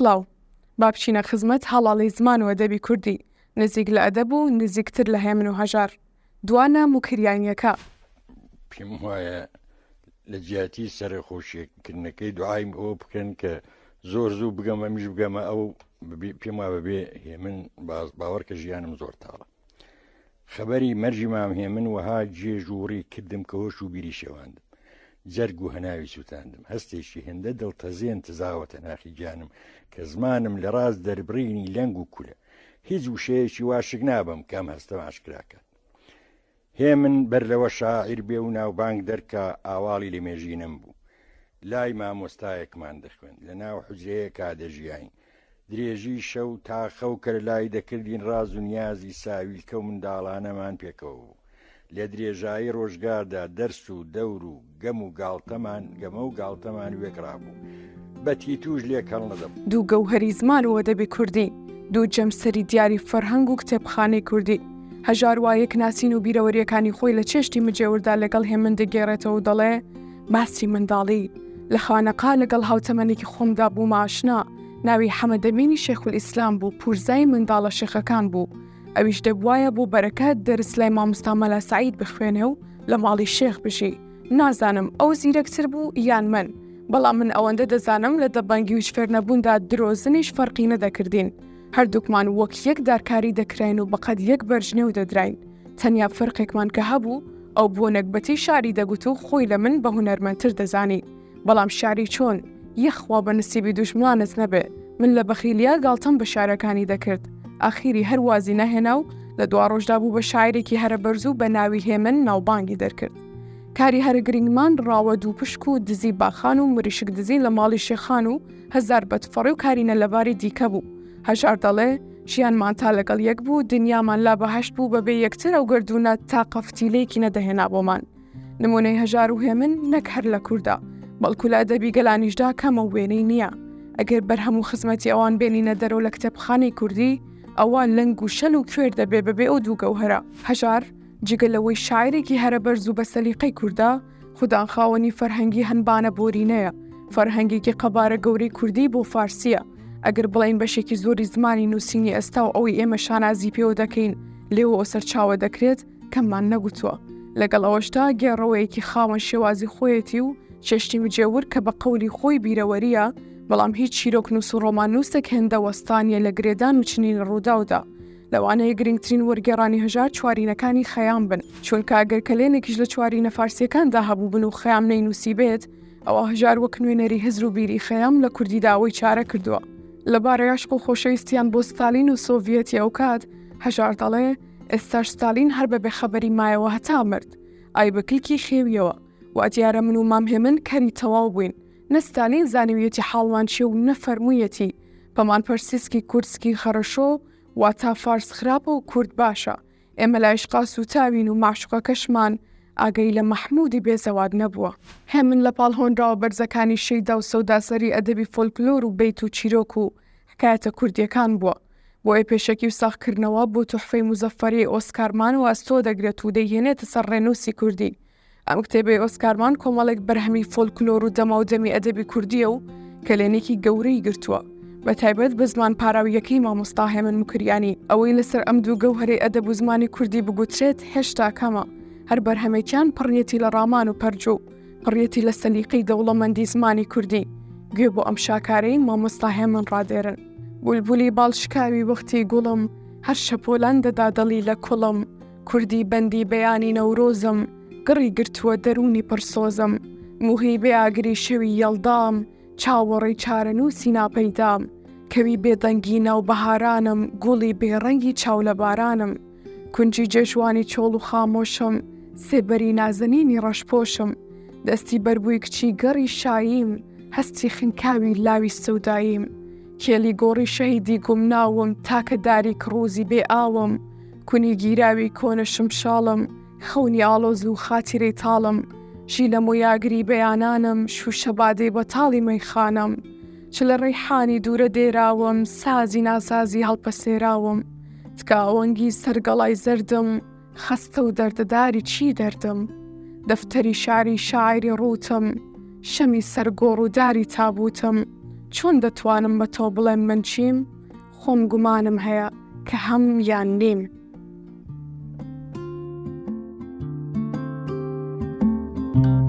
سڵاو. با بچینە خزمەت هەڵاڵەی زمان و ئەدەبی کوردی، نزیک لە ئەدەب و نزیکتر لە هێمن و هەژار. دوانا موکریانییەکە. پێم وایە لە جیاتی سەرەخۆشیکردنەکەی دوعای ئەوە بکەن کە زۆر زوو بگەم ئەمیش بگەمە ئەو پێم وا بەبێ هێمن باز باوەڕ کە ژیانم زۆر تاڵە. خەبەری مەرگی مام هێمن وەها گێژ و وڕی کردم کە هۆش و بیری شێواندم. جەرگ و هەناوی سووتاندم. هەستێکی هێندە دڵتەزێن تزاوەتە ناخی گیانم کە زمانم لە ڕاست دەربڕینی لەنگ و کولە. هیچ وشەیەکی وا شک نابەم کە ئەم هەستەم ئاشکرا کات. هێمن بەر لەوە شاعیر بێ و ناوبانگ دەرکا ئاواڵی لە مێژینەم بوو. لای مامۆستایەکمان دەخوێند. لە ناو حوجرەیەکا دەژیاین. درێژی شەو تا خەو کەرلای دەکردین ڕاز و نیازی ساویلکە و منداڵانەمان پێکەوە بوو. لە درێژایی ڕۆژگاردا دەرس و دەور و گەم و گاڵتەمان گەمە و گاڵتەمان وێکڕا بوو. بە تیتووش لێک هەڵنەدەبوو. دوو گەوهەری زمان و ئەدەبی کوردی، دوو جەمسەری دیاری فەرهەنگ و کتێبخانەی کوردی. هەژار وا یەک ناسین و بیرەوەرییەکانی خۆی لە چێشتی مجێوردا لەگەڵ هێمن دەگێڕێتەوە و دەڵێ، باسی منداڵی، لە خانەقا لەگەڵ هاوتەمەنێکی خۆمدا بوومە ئاشنا، ناوی حەمەدەمینی شێخولئیسلام بوو، پوورزای منداڵە شێخەکان بوو، ئەویش دەبوایە بۆ بەرەکەت دەرس لای مامۆستا مەلا سەعید بخوێنێ و لە ماڵی شێخ بژی. نازانم ئەو زیرەکتر بوو یان من، بەڵام من ئەوەندە دەزانم لە دەبەنگی و فێرنەبووندا درۆزنیش فەرقی نەدەکردین. هەردووکمان وەک یەک دارکاری دەکراین و بەقەد یەک بەرجنێو دەدراین. تەنیا فەرقێکمان کە هەبوو، ئەو بۆ نەگبەتی شعری دەگوت و خۆی لە من بە هونەرمەندتر دەزانی. بەڵام شعری چۆن؟ یەخوا بە نسیبی دوژمنانت نەبێ، من لە بەخیلیا گاڵتەم بە شعرەکانی دەکرد. ئاخیری هەر وازی نەهێنا و لە دواڕۆژدا بوو بە شاعیرێکی هەرە بەرز و بە ناوی هێمن ناوبانگی دەرکرد. کاری هەرە گرینگمان ڕاوە دووپشک و دزی باخان و مریشک دزی لە ماڵی شێخان و هەزار بەدفەڕی و کاری نەلەباری دیکە بوو. هەژار دەڵێ، ژیانمان تا لەگەڵ یەک بوو، دنیامان لا بەهەشت بوو، بەبێ یەکتر ئەو گەردوونە تاقە فتیلەیەکی نەدەهێنا بۆمان. نموونەی هەژار و هێمن نەک هەر لە کورددا، بەڵکو لە ئەدەبی گەلانیشدا کەمە و وێنەی نییە. ئەگەر بەرهەم و خزمەتی ئەوان بێنینە دەرەوە لە کتێبخانەی کوردی، ئەوا لەنگ و شەل و کوێر دەبێ بەبێ ئەو دوو گەوهەرە. هەژار، جگە لەوەی شاعیرێکی هەرە بەرز و بە سەلیقەی کوردە، خودان خاوەنی فەرهەنگی هەنبانە بۆرینەیە، فەرهەنگێکی قەبارە گەورەی کوردی بۆ فارسییە. ئەگەر بڵێین بەشێکی زۆری زمانی نووسینی ئێستا و ئەوەی ئێمە شانازی پێوە دەکەین لێوەوە سەرچاوە دەکرێت، کەممان نەگوتووە. لەگەڵ ئەوەشدا گێڕەوەیەکی خاوەن شێوازی خۆیەتی و چێشتی مجێور کە بە قەولی خۆی بیرەوەرییە، بەڵام هیچ چیرۆکنووس و ڕۆماننووسێک هێندە وەستا نییە لە گرێدان و چنینی ڕووداودا. لەوانەیە گرنگترین وەرگێڕانی هەژار چوارینەکانی خەیام بن، چونکە ئەگەر کەلێنێکیش لە چوارینە فارسییەکاندا هەبووبن و خەیام نەینووسیبێت، ئەوا هەژار وەک نوێنەری هزر و بیری خەیام لە کوردیدا ئەوەی چارە کردووە. لەبارەی عەشق و خۆشەویستیان بۆ ستالین و سۆڤیەتی ئەوکات، هەژار دەڵێ، ئێستاش ستالین هەر بە بێخەبەری مایەوە هەتا مرد. ئای بە کلکی خێویەوە. وا دیارە من و مام هێمن کەری تەواو بووین. نە ستالین زانیویەتی حاڵمان چییە و نە فەرموویەتی پەمان پەرسیسکی کوردسکی خەرەشۆ واتا فارس خراپە و کورد باشە. ئێمە لە عیشقا سووتاوین و مەعشوقەکەشمان ئاگای لە مەحموودی بێ زەواد نەبووە. هێمن لە پاڵ هۆنراوە بەرزەکانی شەیدا و سەوداسەری ئەدەبی فۆلکلۆر و بەیت و چیرۆک و حکایەتە کوردییەکان بووە. بۆیە پێشەکی و ساغکردنەوە بۆ توحفەی موزەففەریەی ئۆسکارمان وەئەستۆ دەگرێت و دەیهێنێتە سەر ڕێنووسی کوردی. ئەم کتێبەی ئۆسکارمان کۆمەڵێک بەرهەمی فۆلکلۆر و دەماودەمی ئەدەبی کوردییە و کەلێنێکی گەورەی گرتووە، بە تایبەت بە زمان پاراوییەکەی مامۆستا هێمن موکریانی. ئەوەی لەسەر ئەم دوو گەوهەرەی ئەدەب و زمانی کوردی بگوترێت هێشتا کەمە، هەر بەرهەمێکیان پڕیەتی لە ڕامان و پەرجوو، پڕیەتی لە سەلیقەی دەوڵەمەندی زمانی کوردی. گوێ بۆ ئەم شاکارەی مامۆستا هێمن ڕادێرن. بولبولی باڵ شکاوی وەختی گوڵم، هەر شەپۆلان دەدا دڵی لە کوڵم. کوردی بەندی بەیانی نەورۆزم، گڕی گرتووە دەروونی پڕ سۆزم. موغیبەی ئاگری شەوی یەڵدام، چاوەڕێی چارەنووسی ناپەیدام. کەوی بێدەنگی ناو بەهارانم، گوڵی بێ ڕەنگی چاو لە بارانم. کونجی جێژوانی چۆڵ و خامۆشم، سێبەری نازەنینی ڕەشپۆشم. دەستی بەربووی کچی گەڕی شاییم، هەستی خنکاوی لاوی سەوداییم. کێلی گۆڕی شەهیدی گومناوم، تاکە داری کڕووزی بێ ئاوم. کونی گیراوی کۆنە شمشاڵم، خەونی ئاڵۆز و خاتیرەی تاڵم، ژیلەم و یاگری بەیانانم، شووشە بادەی بەتاڵی مەیخانەم، چ لە ڕەیحانی دوورە دێراوم، سازی ناسازی هەڵپەسێراوم، تکاوەنگی سەر گەڵای زەردم، خەستە و دەردەداری چی دەردم، دەفتەری شعری شاعیری ڕووتم، شەمی سەر گۆڕ و داری تابووتم. چۆن دەتوانم بە تۆ بڵێم من چیم؟ خۆم گومانم هەیە کە هەم یان نیم.